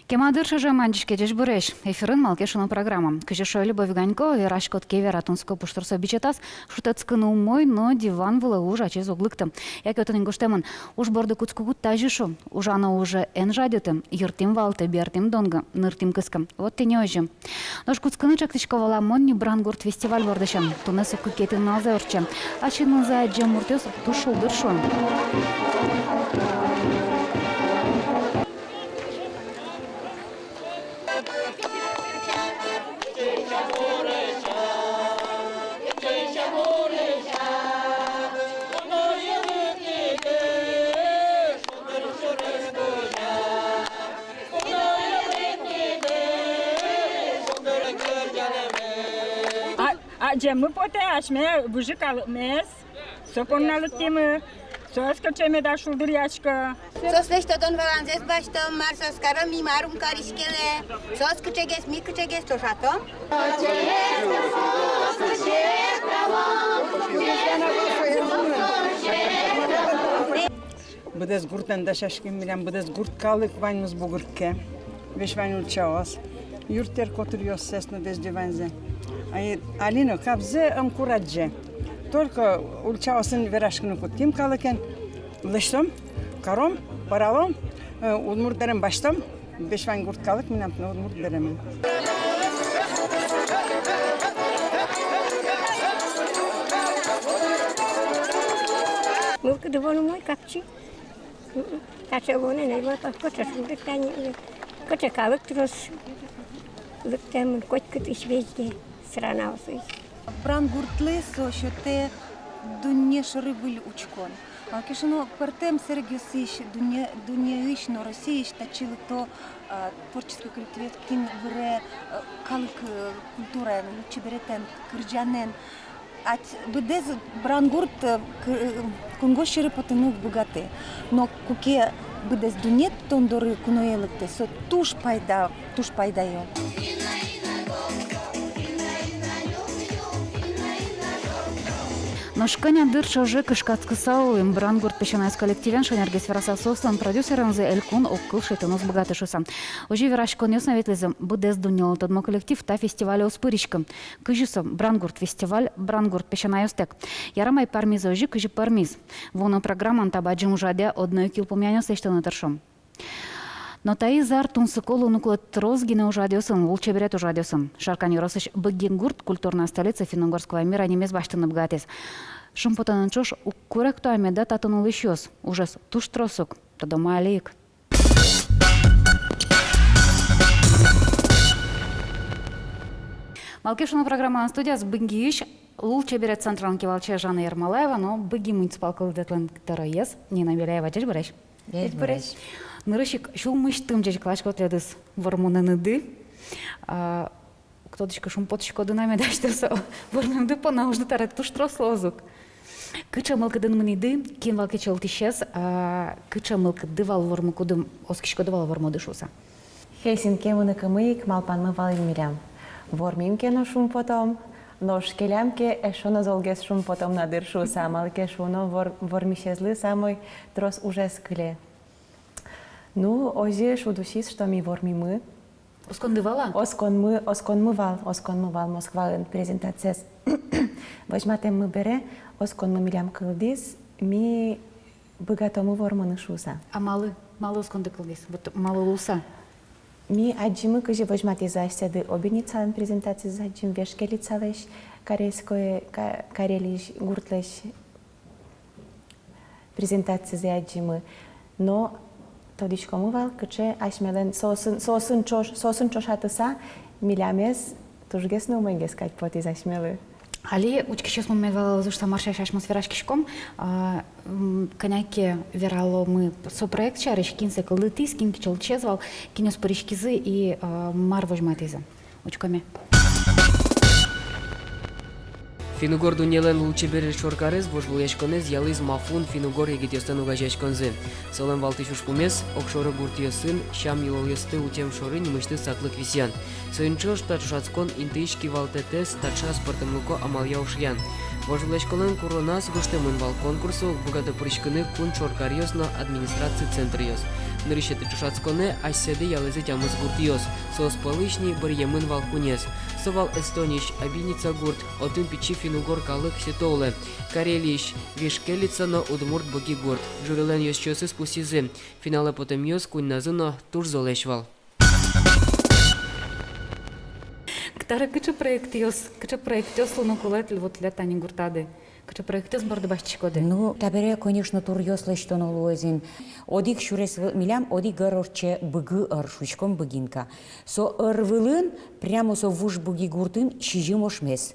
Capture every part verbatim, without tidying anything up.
Кема дыр, ӵоже мынӥське, ӟечбуресь! Эфирын «Малы ке шуоно» программа. Кызьы шуэ Любовь Ганько, вераськод ке, вера тунсыко пуштросо бичетаз, шутэтскыны умой, но диван вылэ уж ачиз уг лыкты. Яке отын ик гожтэмын: уж борды кутскыкуд, тазьы шу: ужано уже эн жадьыты, йыртӥм валтэ, бертӥм донгы, ныртӥм кыскы. Вот тӥни озьы. Нош кутскыны ӵектӥсько вал мон ни «Брангурт» фестиваль бордысен. Туннэ со кыкетӥ нуналзэ ортче. Ас синмынзэ адӟем муртъёс туж шулдыр, шуо. А, адӟеммы потэ асьме выжы калыкмес, со понна лыктӥмы, соос кыӵе меда шулдыръясько. Соослэсь тодон-валанзэс басьтом, мар соос каро, ми мар ум кариське лэ, соос кыӵегес, ми кыӵегес, ӵошатом. Быдэс гуртэн дасяським, милям быдэс гурт калык ваньмыз бугыртӥське, весь вань ульчаос, юртъер котыръёссэс но везде ваньзэ. Али, али но капзэ ӧм курадӟе. Только ульчаосын вераськыны кутским калыкен: лэсьтом, каром, пӧралом, э, удмурт дэрем басьтом. Весь вань гурт калык мынам туннэ удмурт дэремын. Мылкыды вон умой, капчи. Мгм. Таӵе вон ӧй вал, кыӵе шулдыр тани, кыӵе калык трос лыктэмын котькытысь, везде странаосысь. Брангуртлы со сётэ дунне шоры выль учкон. Малы ке шуоно, пӧртэм сэрегъёсысь, дунне, дуннеысь но Россиысь татчы лыкто, а, творческий коллективъёс, кин выре, а, калык, э, культураен, лулчеберетэн, кырӟанэн. Ать быдэс Брангурт, э, к-, э, кунгож сьӧры потыны уг быгаты. Но куке быдэс дунне тон доры куное лыктэ, со туж пайда, туж пайдаё. Нош кӧня дыр ӵоже кышкатскыса улӥм Брангурт песянайёс коллективен, шонергес вераса, соослэн продюсеренызы элькун огкыл шедьтыны уз быгаты шуыса. Озьы вераськонъёс но ветлӥзы: быдэс дуннелы тодмо коллектив та фестивале уз пыриськы. Кызьы со, Брангурт фестиваль Брангурт песянайёстэк? Ярам ай, пӧрмиз озьы, кызьы пӧрмиз. Вуоно программаын та бадӟым ужрадъя одно ик йылпумъянъёс лэсьтыны тыршом. Но таиз ар тунсыко луыны кулэ трос гинэ ужрадъёсын, лулчеберет ужрадъёсын. Шаркан ёросысь Быгин гурт «Культурная столица финно-угорского мира» нимез басьтыны быгатӥз. Шумпотонэн ӵош уг куректо-а меда татын улӥсьёс? Ужез туж трос ук. Тодомы али ик. «Малы ке шуоно» программалэн студияз Быгиысь лулчеберет централэн кивалтӥсез Жанна Ермолаева но Быги муниципал кылдытэтлэн тӧроез Нина Беляева. Ӟечбуресь! Ӟечбуресь! Нырысь ик сюлмысьтым ӟечкыласько тӥледыз вормонэныды. А, уг тодӥськы, шумпотӥськоды на меда асьтэос со вормемды понна? Ужды табере туж трос луоз ук. Кыӵе мылкыдын мынӥды, кин вал кичӧлтӥсез, а, кыӵе мылкыдды вал вормыкуды, оскиськоды вал вормоды шуыса? Хельсинкие мыныкумы ик малпанмы вал ини милям: вормим ке но, шумпотом, нош келям ке, эшшо но золгес шумпотом на дыр шуыса, малы ке шуоно вор-, вормисезлы самой трос ужез кыле. Ну, озьы шуд усиз, что ми вормимы. Осконды вал-а? Осконмы, осконмы вал, осконмы вал Москваын презентациез возьматэммы бере, осконмы милям кылдӥз, ми быгатомы вормыны шуыса. А малы, малы осконды кылдӥз? Вот малы луыса? Ми адӟимы, кызьы возьматӥзы асьсэды Обеницалэн презентацизэ, адӟим Вешкелицалэсь, Карельской, Ка-, Карелиысь гуртлэсь презентацизэ адӟимы. Но тодӥськомы вал, кыӵе асьмелэн соосын, соосын ӵош-, соосын ӵошатыса, милямез тужгес но умойгес кадь потӥз асьмелы. Али учкисьёсмы мед валалозы шуыса, мар сярысь асьмеос вераськиськом. А, м, кӧня ке вераломы со проект сярысь: кин сое кылдытӥз, кин кичӧлтӥсез вал, кинъёс пыриськизы и, а, мар возьматӥзы. Учкоме. Финн-угор дуннелэн лулчеберет шоркарез вожвылъяськонэз ялӥз МАФУ-ын финн-угор егитъёслэн огазеяськонзы. Солэн валтӥсь ужпумез — огшоры гуртъёсын сям-йылолъёсты утем шоры нимысьтыз саклык висъян. Соин ӵош та ӵошатскон интыысь кивалтэтэз таӵе аспӧртэмлыко амалъя ушъян. Вожвылъяськонлэн куроназ гожтэмын вал конкурсэ уг быгато пыриськыны кун шоркаръёс но администраци центръёс. Нырысетӥ ӵошатсконэ асьсэды ялэзы тямыс гуртъёс. Соос пӧлысь ни быръемын вал куинез. Со вал Эстониысь Абиница гурт, отын пичи финн-угор калык сёто улэ. Карелиысь Вишкелица но удмурт Быги гурт. Жюрилэн ёзчиосыз пусйизы: финалэ потэмъёс куиньназы но туж золэсь вал. Табере кыӵе проектъёс, кыӵе проектъёс луыны кулэ тӥ-, вот тӥляд тани гуртады? Кыӵе проектъёс борды басьтӥськоды? Ну, табере, конечно, туръёс лэсьтоно луоз ини. Одӥг сюрес вы-, милям одӥг ӧр ортче, Быги ӧр, шуиськом Быгинка. Со ӧр вылын, прямо со вуж Быги гуртын сизьым ошмес.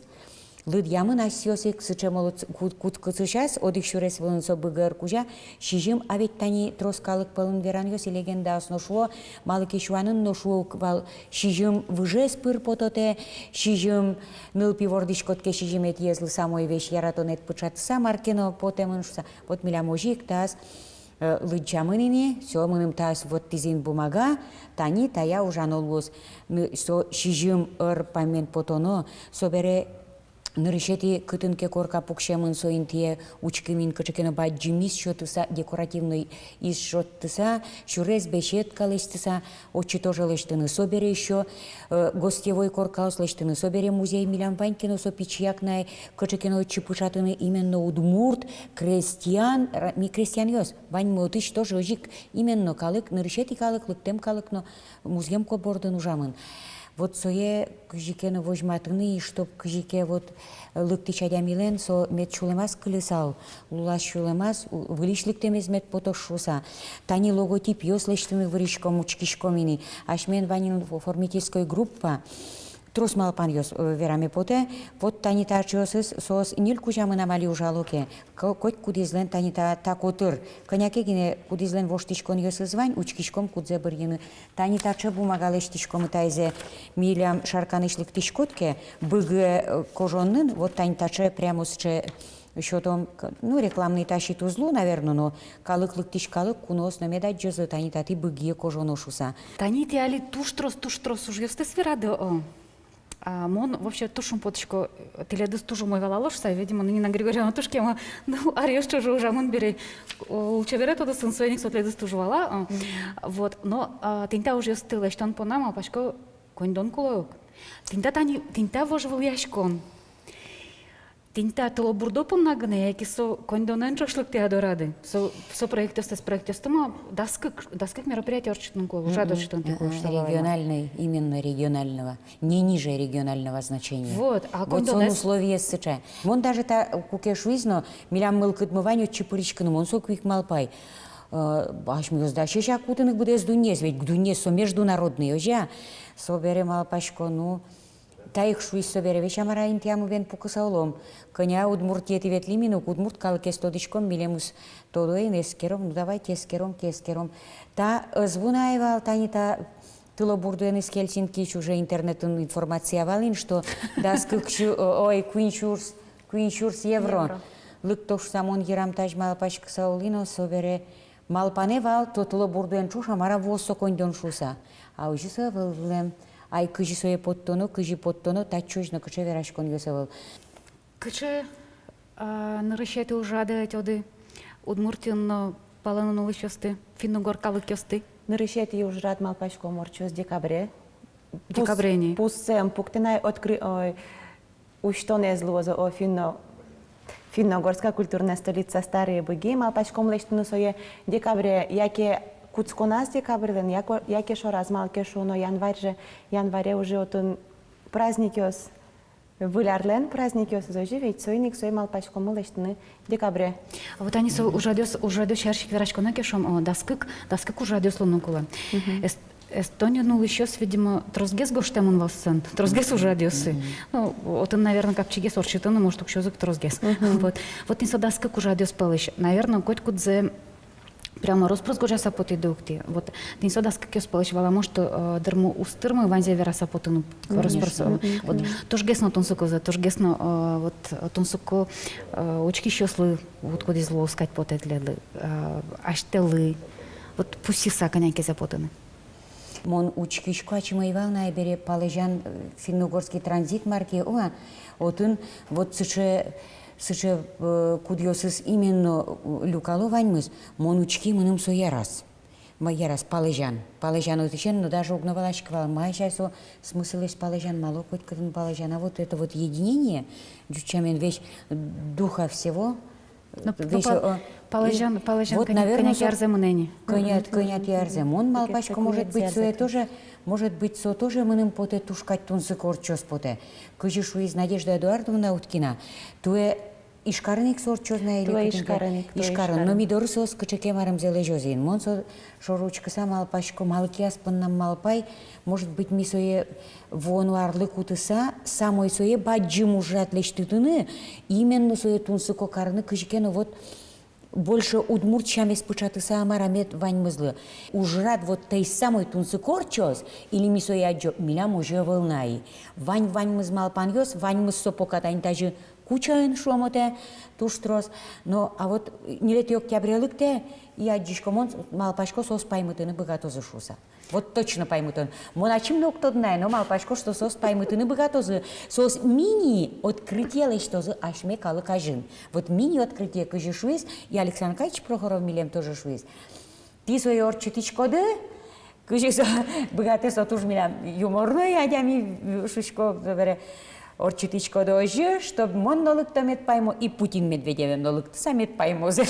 Лыдъямын асьсэос ик сыӵе молодец, ку-, кутскысьяс, одӥг сюрес вылын со Быги ӧр кузя сизьым, а ведь тани трос калык пӧлын веранъёс и легендаос но шуо, малы ке шуоно но, шуо ук вал, сизьым выжез пыр пототэ, сизьым нылпи вордӥськод ке сизьыметӥезлы самой весь яратонэд пыӵатыса мар ке но потэмын шуса. Вот милям озьы ик таос, э, лыдъямын ини, всё, мыным таос воттӥзы ини бумага, тани тая ужано луоз. Ны-, со сизьым ӧр паймымон потоно, собере нырысетӥ кытын ке корка пуксемын, со интые учкимын кыӵе ке но бадӟым из сётыса, декоративной из сётыса, сюрес беседка лэсьтыса, отчы тоже лэсьтыны. Собере ещё, э, гостевой коркаос лэсьтыны. Собере музей милям вань ке но, со пичияк на ай, кыӵе ке но отчы пыӵатыны именно удмурт крестьян, ра-, ми крестьянъёс, ваньмы отысь тоже озьы ик, именно калык, нырысетӥ калык, лыктэм калык но, музъем ко бордын ужамын. Вот сое кызьы ке но возьматыны, и чтоб кызьы ке вот лыктӥсь адямилэн со мед сюлэмаз кыльысал, лулаз сюлэмаз, у-, выльысь лыктэмез мед потоз шуса. Тани логотипъёс лэсьтыны выриськом, учкиськом ини. Асьмелэн вань ини оформительской группа. Трос малпанъёс, э, вераме потэ. Вот тани таӵеосыз, соос ньыль кузя мынам али ужало ке. Ко-, котькудӥзлэн тани та, та котыр. Кӧня ке гинэ кудӥзлэн воштӥськонъёсыз вань, учкиськом, кудзэ быръёно. Тани таӵе бумага лэсьтӥськомы тайзэ. Милям Шарканысь лыктӥськод ке, Быгиэ, э, кожонын, вот тани таӵе прямо сыӵе сётом, к-, ну, рекламный та сыӵе уз лу, наверно, но калык лыктӥсь, калык куноос но мед адӟозы, тани татӥ Быгиэ кожоно шуса. Тани тӥ али туж трос, туж трос ужъёстэс верады, о. А мон вообще туж шумпотӥсько, тӥледыз туж умой валало шуса, видимо, Нина Григорьевна туж кема, ну, аръёс ӵоже ужамын бере, о, лулчеберет удысын, соин ик со тӥледыз туж вала, а. Мгм. Вот, но, а, тӥни та ужъёсты лэсьтон понна, малпасько, коньдон кулэ ук. Тӥни та тани, тӥни та вожвылъяськон. Тӥни та тылобурдо понна гинэ, яке со коньдонэн ӵош лыктэ-а дорады? Со, со проектъёстэс, проектъёсты ма, дас кык, дас кык мероприятие ортчытыны кулэ, ужрад ортчытыны кулэ, шуса валай ма. Региональный, именно регионального, не ниже регионального значения. Вот, а вот коньдонэз? Со условиез сыӵе. Мон даже та, куке шуиз но, милям мылкыдмы вань отчы пыриськыны, мон соку ик малпай. Э, асьмеос дасесь-а кутыны быдэс дуннеез, ведь дуннеез со международный, озьы-а? Собере малпасько, ну, та ик шуиз собере: весь, а мар-а, интыямы бен пукыса улом. Кӧня Удмуртиетӥ ветлӥмы но, удмурт калыкез тодӥськом, милемыз тодо ини, эскером, ну, давайте эскером ке, эскером. Та ӧз вуны ай вал, тани та тылобурдоеныз Хельсинкиысь уже интернетын информация вал ини, что дас кык сю-, о-, ой, куинь сюрс, куинь сюрс евро. Евро. Лыкто шуса, мон йырам тазь малпаськыса улӥ но, собере малпанэ вал, то тылобурдоен ӵош-а, мар-а, вуоз со коньдон шуса. А озьы со ӧвӧл вылэм. Ай, кызьы сое поттоно, кызьы поттоно, татчозь но кыӵе вераськонъёс ӧвӧл. Кыӵе, а, нырысетӥ ужрады ӧтёды Удмуртиын но палэнын улӥсьёсты, финн-угор калыкъёсты? Нырысетӥ ужрад, малпаськом, ортчоз декабре. Пус-, декабре ини. Пусэм пуктыны ай, откры-, ой, усьтонэз луоз, о, финно-, финно-угорская культурная столица Старые Быги, малпаськом лэсьтыны сое декабре, яке кутсконаз декабрьлэн, яко-, яке шораз, малы ке шуоно январь же, январе уже отын праздникъёс, Выль арлэн праздникъёсыз озьы ведь, соин ик сое малпаськомы лэсьтыны декабре. А вот тани со ужрадъёс, ужрадъёс сярысь ик вераськоно ке, шуом, о, дас кык, дас кык ужрадъёс луыны кулэ. Мгм. Эс-, Эстониын улӥсьёс, видимо, тросгес гожтэмын вал соин, тросгес ужрадъёссы. Мгм. Ну, отын, наверно, капчигес ортчытыны, может, уксёзы ик тросгес. Мгм. Вот. Вот тӥни со дас кык ужрадъёс пӧлысь, наверно, котькудзэ прямо рос-прос гожъяса потӥды ук тӥ. Вот тӥни со дас кыкъёс пӧлысь валамон, что, э, дырмы уз тырмы ваньзэ вераса потыны, конечно, рос-прос, э, мгм, вот, конечно, тужгес но тунсыкозэ, тужгес но, э, вот, э, тунсыко, э, учкисьёслы, вот, кудӥз луоз кадь потэ тӥледлы, э, асьтэлы, вот, пусйыса кӧня ке сое потыны. Мон учкисько, ачим ӧй вал на бере палэзян, э, финно-угорский транзит марке, о, отын вот сыӵе сыӵе, э, кудъёсыз именно, э, люкало ваньмыз, мон учки, мыным со яраз. Ма яраз, палэзян. Палэзян отысен, но даже уг но валаськы вал, ма ай со смыслэсь палэзян, малы котькытын палэзян, а вот это вот единение, ӟуч сямен, весь духа всего, но, но весь, па-, о, палэзян, и палэзян вот, кӧня-, наверное, кӧня со ке арзэ мынэ ни. Кӧня-, мгм, кӧня-, кӧня-, кӧня-, арзэ. Мон малпасько, может быть, сое тоже, может быть, со тоже мыным потэ, туж кадь тунсыко ортчоз потэ. Кызьы шуиз Надежда Эдуардовна Уткина, туэ Ижкарын ик со ортчоз на, или туэ кытын ке? Ижкарын ик, туэ Ижкарын. Ижкарын. Но ми доры соос кыӵе ке марымзэ лэзёзы ини. Мон со шоры учкыса малпасько, малы ке ас поннам малпай, может быть, ми сое вуоно арлы кутыса, самой сое бадӟым ужрад лэсьтытыны, именно сое тунсыко карыны кызьы ке но вот больше удмурт сямез пыӵатыса, а мар-а мед ваньмызлы. Ужрад вот тӥ самой тунсыко ортчоз, или ми сое адӟом, милям озьы ӧвӧл на ай. Вань ваньмыз малпанъёс, ваньмыз со пока тани тазьы кучоын, шуом, отэ, туж трос. Но, а вот ньылетӥ октябре лыктэ, и адӟисько, мон малпасько, соос паймытыны быгатозы шуыса. Вот точно паймытон. Мон ачим но уг тоды на ай, но малпасько, что соос паймытыны быгатозы. Соос мини-открытие лэсьтозы асьме калык азьын. Вот мини-открытие, кызьы шуиз, и Александр Каич Прохоров милем тоже шуиз. Тӥ сое ортчытӥськоды, кызьы со быгатэ, со туж милям юморной адями, шуисько, собере. Ортчытӥськоды озьы, чтоб мон но лыкто, мед паймо, и Путин Медведевен но лыктыса мед паймозы.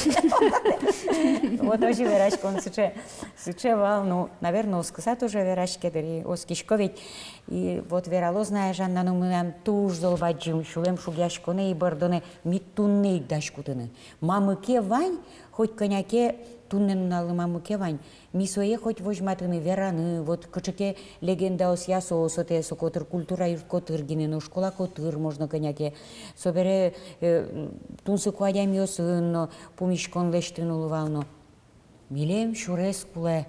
Вот озьы вераськон сыӵе, сыӵе вал, ну, наверно, оскыса тоже вераське дыр, и оскисько ведь. И вот вералоз на ай, Жанна, ну, мынам туж зол бадӟым сюлэм шугъяськонэ и бӧрдонэ, ми туннэ ик дась кутыны. Мамыке вань, хоть кӧня ке туннэ нуналлы мамыке вань, ми сое хоть возьматыны, вераны, вот кыӵе ке легендаосъя со, со тӥ со котыр, культура юрт котыр гинэ но, школа котыр, можно кӧня ке. Собере, э, тунсыко адямиосын но пумиськон лэсьтыны луэ вал но. Милем сюрес кулэ.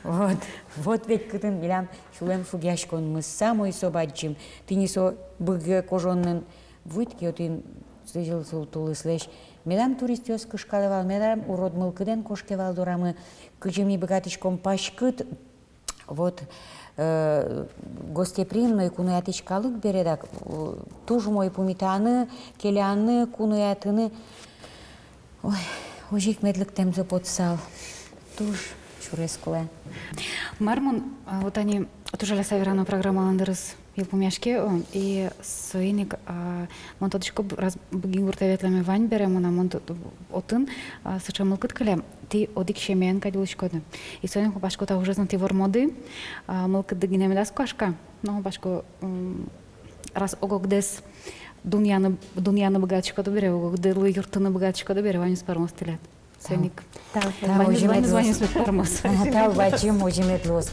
Вот, вот ведь кытын милям сюлэм шугъяськонмы, самой со бадӟым. Тӥни со быгы кожонын вуид ке, отын сӥзьыл сул тулыслэсь. Медам туристъёс кышкалэ вал, медам урод мылкыдэн кошке вал дорамы, кызьы ми быгатӥськом паськыт, вот, э, гостеприимной куноятӥсь калык бере дак, э, туж умой пумитаны, келяны, куноятыны. Ой, озьы ик мед лыктэмзы потысал. Туж сюрес кулэ. Мар мон, а, вот ани, туж жаляса верано, программалэн дырыз йылпумъяське, о, и соин ик, а, мон тодӥсько, б-, раз Быгин гуртэ ветлэме вань бере мон, а, мон т-, т-, отын, а, сыӵе мылкыд кыле, тӥ одӥг семьяен кадь улӥськоды. И соин ик малпасько, та ужез но тӥ вормоды, а, мылкыдды гинэ медаз куашка, но малпасько, м, раз ог-огдэс дунъяны, дунъяны быгатӥськоды бере, ог-огдылы юрттыны быгатӥськоды бере, ваньмыз пӧрмоз тӥляд. Соин ик. Тау. Тау, ваньмыз, озьы мед луоз. Ваньмыз, ваньмыз пӧрмоз. Ага, тау бадӟым, озьы мед луоз.